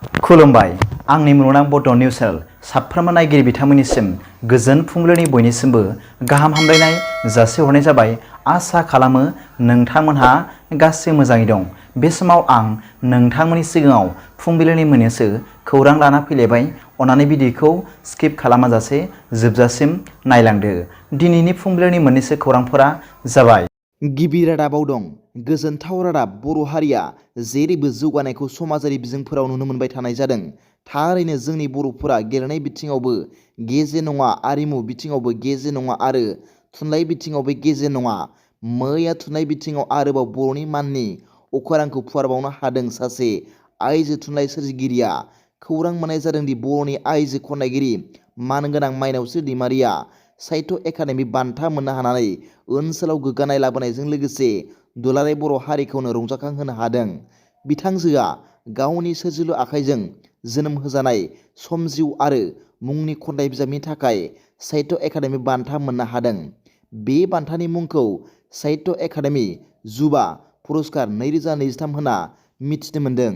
खुलुमबाय आंनि मुलुगनां बड' निउस चेनेल साफ्रोमबो नायगिरि बिथांमोननिसिम गोजोन फुंबिलिनि बयनिसिमबो गाहाम हामलायनाय जासिहरनाय जाबाय। आसा खालामो नोंथांमोनहा गासै मोजाङै दं। बे समाव आं नोंथांमोननि सिगाङाव फुंबिलिनि मोननैसो खौरां लाना फैलायबाय। अन्नानै भिडिअखौ स्किप खालामाजासे जोबजासिम नायलांदो। दिनैनि फुंबिलिनि मोननैसो खौरांफोरा जाबाय। गिबि रादाबाव दं। गोजोनथाव रादाब। बर' हारिया जेरैबो जौगानायखौ समाजारि बिजोंफोराव नुनो मोनबाय थानाय जादों। थारैनो जोंनि बर'फोरा गेलेनाय बिथिङावबो गेजेन नङा, आरिमु बिथिङावबो गेजेन नङा आरो थुनलाइ बिथिङावबो गेजेन नङा। मैया थुनलाइ बिथिङाव आरोबाव बर'नि माननि अखोरांखौ फुवारबावनो हादों सासे आइजो थुनलाइ सोरजिगिरिया। खौरां मोननाय जादोंदि बर'नि आइजो खन्थाइगिरि मानगोनां माइनावस्रि दैमारिया साहित्य एकाडेमि बान्था मोननो हानानै ओनसोलाव गोग्गानाय लाबोनायजों लोगोसे दुलाराय बर' हारिखौनो रंजाखांहोनो हादों। बिथांजोआ गावनि सोरजिलु आखाइजों जोनोम होजानाय समजिउ आरो मुंनि खन्थाइ बिजाबनि थाखाय साहित्य एकाडेमि बान्था मोननो हादों। बे बान्थानि मुंखौ साहित्य एकाडेमि जुवा पुरस्कार 2023 होनना मिथिनो मोन्दों।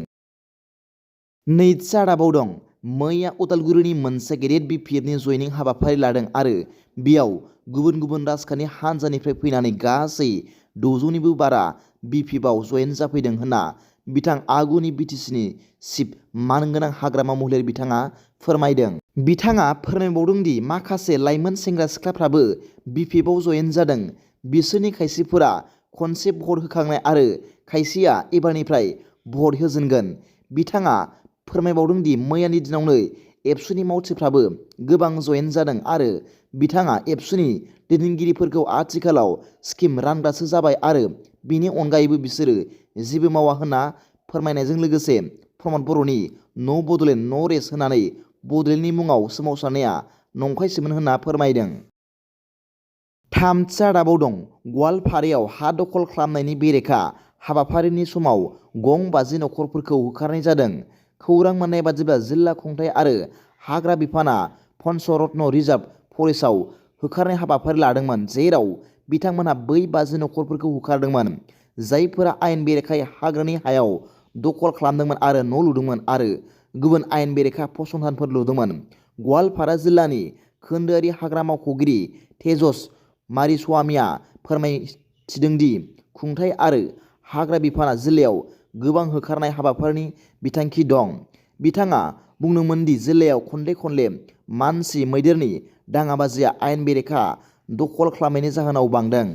नैथि रादाबाव दं। मैया उदालगुरिनि मोनसे गेदेर BPFनि जयनिं हाबाफारि लादों आरो बेयाव गुबुन गुबुन राजखान्थि हान्जानिफ्राय फैनानै गासै 600निबो बारा BPFआव जयेन जाफैदों होनना बिथां आगुनि BTCनि चिफ मानगोनां हाग्रामा महिलारि बिथाङा फोरमायदों। बिथाङा फोरमायबावदों दि माखासे लाइमोन सेंग्रा सिख्लाफ्राबो BPFआव जयेन जादों। बिसोरनि खायसेफोरा खनसे भट होखांनाय आरो खायसेया एबारनिफ्राय भट होजेनगोन। बिथाङा फोरमायबावदों दि मैयानि दिनावनो एबसुनि मावथिफ्राबो गोबां जयेन जादों आरो बिथाङा एबसुनि दैदेनगिरिफोरखौ आथिखालाव स्किम रानग्रासो जाबाय आरो बिनि अनगायैबो बिसोरो जेबो मावा होनना फोरमायनायजों लोगोसे प्रमद बर'नि न' बड'लेण्ड न' रेस होनानै बड'लेण्डनि मुङाव सोमावसारनाया नंखायसोमोन होनना फोरमायदों। थामथि रादाबाव दं। गवालपारायाव हा दखल खालामनायनि बेरेखा हाबाफारिनि समाव गं 50 नखरफोरखौ होखारनाय जादों। खौरां मोननाय बादिब्ला जिल्ला खुंथाइ आरो हाग्रा बिफाना पन्चरत्न रिजार्भ फरेस्टआव होखारनाय हाबाफारि लादोंमोन, जेराव बिथांमोनहा बै 50 नखरफोरखौ होखारदोंमोन जायफोरा आयेन बेरेखायै हाग्रानि हायाव दखल खालामदोंमोन आरो न' लुदोंमोन आरो गुबुन आयेन बेरेखा फसंथानफोर लुदोंमोन। गवालपारा जिल्लानि खोन्दोआरि हाग्रा मावख'गिरि तेजस मारिस्वामीआ फोरमायथिदोंदि खुंथाइ आरो हाग्रा बिफाना जिल्लायाव गोबां होखारनाय हाबाफारिनि बिथांखि दं। बिथाङा बुंदोंमोन दि जिल्लायाव खनले खनले मानसि मैदेरनि दाङाबाजिया आयेन बेरेखा दखल खालामनायनि जाहोनाव बांदों।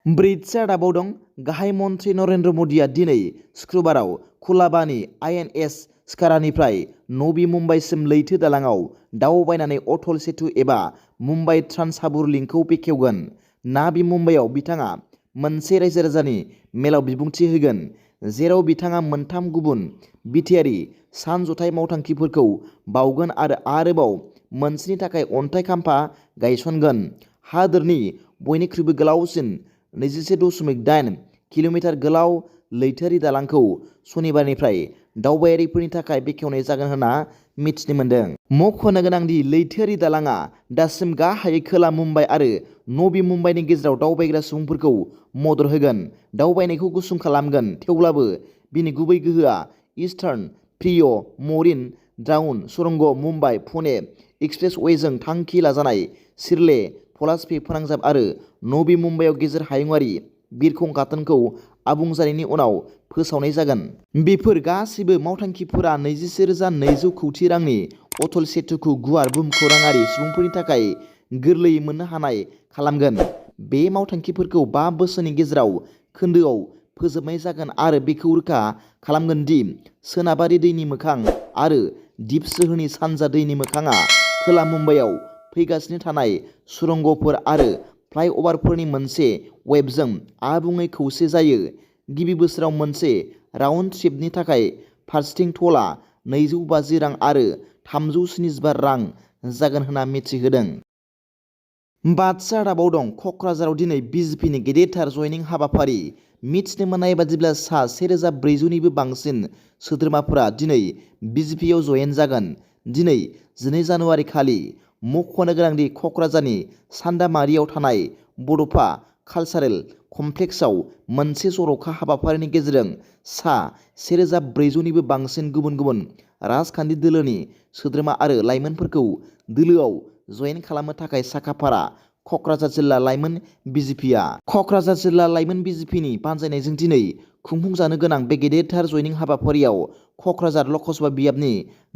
ब्रैथि रादाबाव दं। गाहाय मन्थ्रि नरेन्द्र मदिया दिनै शुक्रबाराव कुलाबानि INS स्कारानिफ्राय नवी मुम्बाइसिम लैथो दालांआव दावबायनानै अटल सेतु एबा मुम्बाइ ट्रान्स हार्बर लिंकखौ बेखेवगोन। नावी मुम्बाइआव बिथाङा मोनसे रायजो राजानि मेलाव बिबुंथि होगोन, जेराव बिथाङा मोनथाम गुबुन बिथायारि सानज'थाय मावथांखिफोरखौ बावगोन आरो आरोबाव मोनसेनि थाखाय अन्थाइ खाम्फा गायसनगोन। हादोरनि बयनिख्रुइबो गोलावसिन 21.8 किल'मिटार गोलाव लैथोआरि दालांखौ सनिबारनिफ्राय दावबायारिफोरनि थाखाय बेखेवनाय जागोन होनना मिथिनो मोन्दों। मख'नो गोनांदि लैथोआरि दालांआ दासिम गाहायै खोला मुम्बाइ आरो नवी मुम्बाइनि गेजेराव दावबायग्रा सुबुंफोरखौ मदद होगोन, दावबायनायखौ गुसुं खालामगोन, थेवब्लाबो बिनि गुबै गोहोआ इस्टार्न प्रिय मरिन ड्राउन सुरंग मुम्बाइ पुणे एक्सप्रेसवेजों थांखि लाजानाय शिरले पलासपी फोनांजाब आरो नवी मुम्बाइआव गेजेर हायुंआरि बिरखं गाथोनखौ आबुं जानायनि उनाव फोसावनाय जागोन। बेफोर गासैबो मावथांखिफोरा 21,200 कौटि रांनि अटल सेतुखौ गुवार बुहुमखौराङारि सुबुंफोरनि थाखाय गोरलैयै मोननो हानाय खालामगोन। बे मावथांखिफोरखौ 5 बोसोरनि गेजेराव खोन्दोआव फोजोबनाय जागोन आरो बेखौ रोखा खालामगोन दि सोनाबारि दैनि मोखां आरो दिप सोहोरनि सानजा दैनि मोखांआ खोला मुम्बाइआव फैगासिनो थानाय सुरंगफोर आरो फ्लाइअभारफोरनि मोनसे वेबजों आबुङै खौसे जायो। गिबि बोसोराव मोनसे राउन्ड ट्रिपनि थाखाय फारसेथिं ट'लआ 250 रां आरो 375 रां जागोन होनना मिथिहोदों। बाथि रादाबाव दं। क'क्राझाराव दिनै BJPनि गेदेरथार जयनिं हाबाफारि। मिथिनो मोननाय बादिब्ला सा 1,400निबो बांसिन सोद्रोमाफोरा दिनै BJPआव जयेन जागोन। दिनै 12 जानुवारि खालि मख'नो गोनांदि क'क्राझारनि सान्दामारियाव थानाय बड'फा कालचारेल कमप्लेक्सआव मोनसे जर'खा हाबाफारिनि गेजेरजों सा 1400निबो बांसिन गुबुन गुबुन राजखान्थि दोलोनि सोद्रोमा आरो लाइमोनफोरखौ दोलोआव जयेन खालामनो थाखाय साखाफारा क'क्राझार जिल्ला लाइमोन बिजेपिआ क'क्राझार जिल्ला लाइमोन बिजेपिनि बानजायनायजों दिनै खुंफुंजानो गोनां बे गेदेरथार जयनिं हाबाफारियाव क'क्राझार लकसभा बियाबनि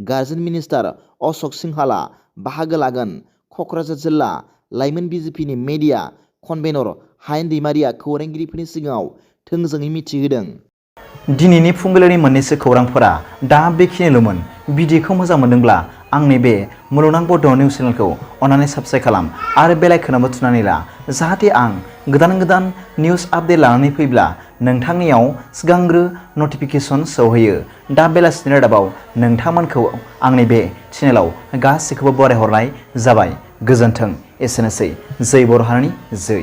गार्जेन मिनिस्टार अशक सिंहाला बाहागो लागोन। क'क्राझार जिल्ला लाइमोन बिजेपिनि मेडिया कनभेनर हायेन दैमारिया खौरांगिरिफोरनि सिगाङाव थोंजोङै मिथिहोदों। दिनैनि फुंबिलिनि मोननैसो खौरांफोरा दा बेखिनिल'मोन। भिडिअखौ मोजां मोनदोंब्ला आंनि बे मुलुगनां बड' निउस चेनेलखौ अन्नानै साबस्क्राइब खालाम आरो बेल आइकनआवबो थुनानै ला, जाहाथे आं गोदान निउस आपडेट लानानै फैब्ला नोंथांनियाव सिगांग्रो नटिफिकेसन सौहैयो। दा बेलासिनि रादाबाव नोंथांमोनखौ आंनि बे चेनेलाव गासैखौबो बरायहरनाय जाबाय। गोजोन्थों। एसेनोसै। जै बर' हारिनि जै।